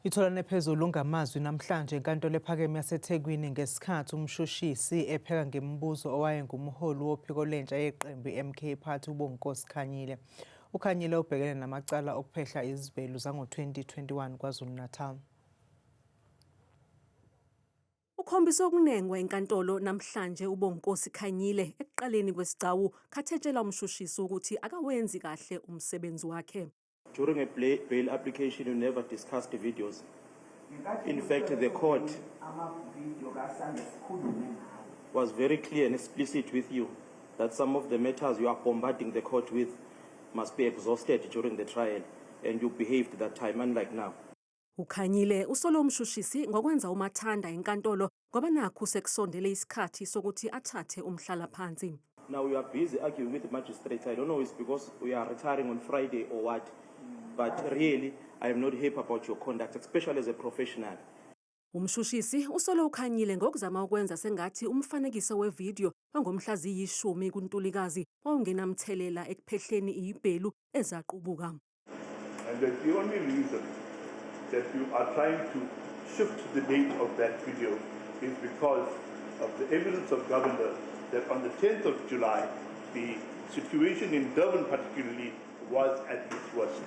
Itholane phezulu ngamazwi namhlanje eNkantolo Ephakeme yaseThekwini ngesikhathi umshushisi epheka ngemibuzo owayengumholi wophiko lwentsha yeqembu i-MK Party uBonginkosi Khanyile. UKhanyile ubhekene namacala okuphehla izibhelu zango-2021 KwaZulu-Natal. Ukhombise ukunengwa enkantolo namhlanje uBonginkosi Khanyile ekuqaleni kwesigcawu khathetshela umshushisi ukuthi akawenzi kahle umsebenzi wakhe. During a bail application, you never discussed the videos. In fact, the court was very clear and explicit with you that some of the matters you are bombarding the court with must be exhausted during the trial, and you behaved that time, unlike now. Ukhanyile usole umshushisi ngokwenza umathanda enkantolo ngoba nakhu sekusondele isikhathi sokuthi athathe umhlalaphansi. Now you are busy arguing with the magistrate. I don't know it's because we are retiring on Friday or what, but really, I am not happy about your conduct, especially as a professional. Umshushisi usole uKhanyile ngokuzama ukwenza sengathi umfanekiso wevidiyo wangomhla ziyi-10 kuNtulikazi wawungenamthelela ekuphehleni izibhelu ezaqubuka. And that the only reason that you are trying to shift the date of that video is because of the evidence of Governor that on the 10th of July, the situation in Durban particularly was at its worst.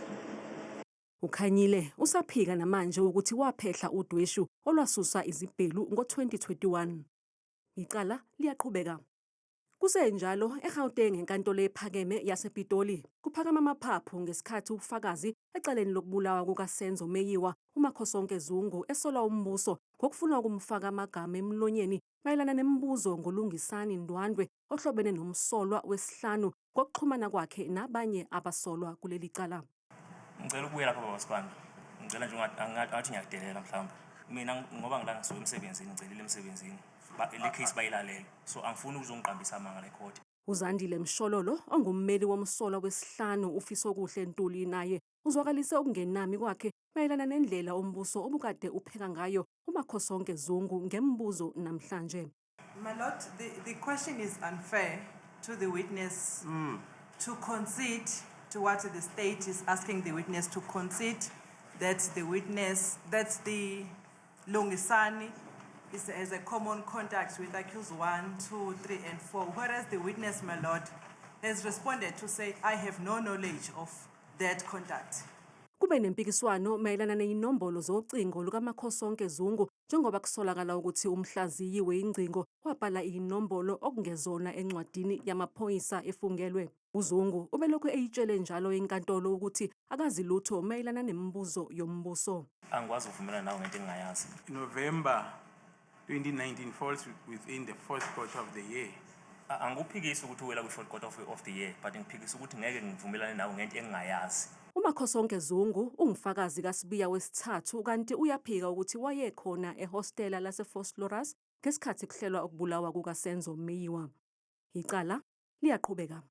Ukhanyile usaphika namanje ukuthi waphehla udweshu olwasusa izibhelu ngo-2021. Icala liyaqhubeka. Kusenjalo eGauteng, enkantolo ephakeme yasePitoli, kuphakama amaphaphu ngesikhathi ubufakazi ecaleni lokubulawa kukaSenzo Meyiwa uMakhosonke Zungu esola umbuso ngokufuna ukumfaka amagama emlonyeni mayelana nemibuzo ngoLungisani Ndwandwe ohlobene nomsolwa wesihlanu ngokuxhumana kwakhe nabanye abasolwa kuleli cala. Ngicela ukubuya lapha, baba Sibanda. Ngicela nje angathi ngiyakudelela mhlawumbe. Mina ngoba ngila ngisuka emsebenzini, ngicelile emsebenzini. Le case bayilalela. So angifuni ukuzongiqambisa amanga la ecourt. UZandile Mshololo ongummeli womsolwa wesihlanu uFisokuhle Ntuli naye uzwakalise ukungenami kwakhe mayelana nendlela umbuso obukade upheka ngayo uMakhosonke Zungu ngemibuzo namhlanje. My lord, the question is unfair to the witness to concede to what the state is asking the witness to concede, that the witness, that the Lungisani is as a common contact with accused one, two, three, and four, whereas the witness, my lord, has responded to say, "I have no knowledge of that contact." Kube nempikiswano mayelana neyinombolo zocingo lukaMakhosonke Zungu njengoba kusolakala ukuthi umhlaziyi weyingcingo wabhala inombolo okungezona encwadini yamaphoyisa efungelwe. UZungu ubelokhu eyitshele njalo inkantolo ukuthi akazi lutho mayelana nemibuzo yombuso. Angikwazi ukuvumelana nawe ngento engingayazi. November 2019 falls within the fourth quarter of the year. Angikuphikisi ukuthi uwela kwi-fourth quarter of the year, but ngiphikisa ukuthi ngeke ngivumelane nawe ngento engingayazi. UMakhosonke Zungu ungufakazi kaSibiya wesithathu kanti uyaphika ukuthi wayekhona ehostela laseVosloorus ngesikhathi kuhlelwa ukubulawa kukaSenzo Meyiwa. Icala liyaqhubeka.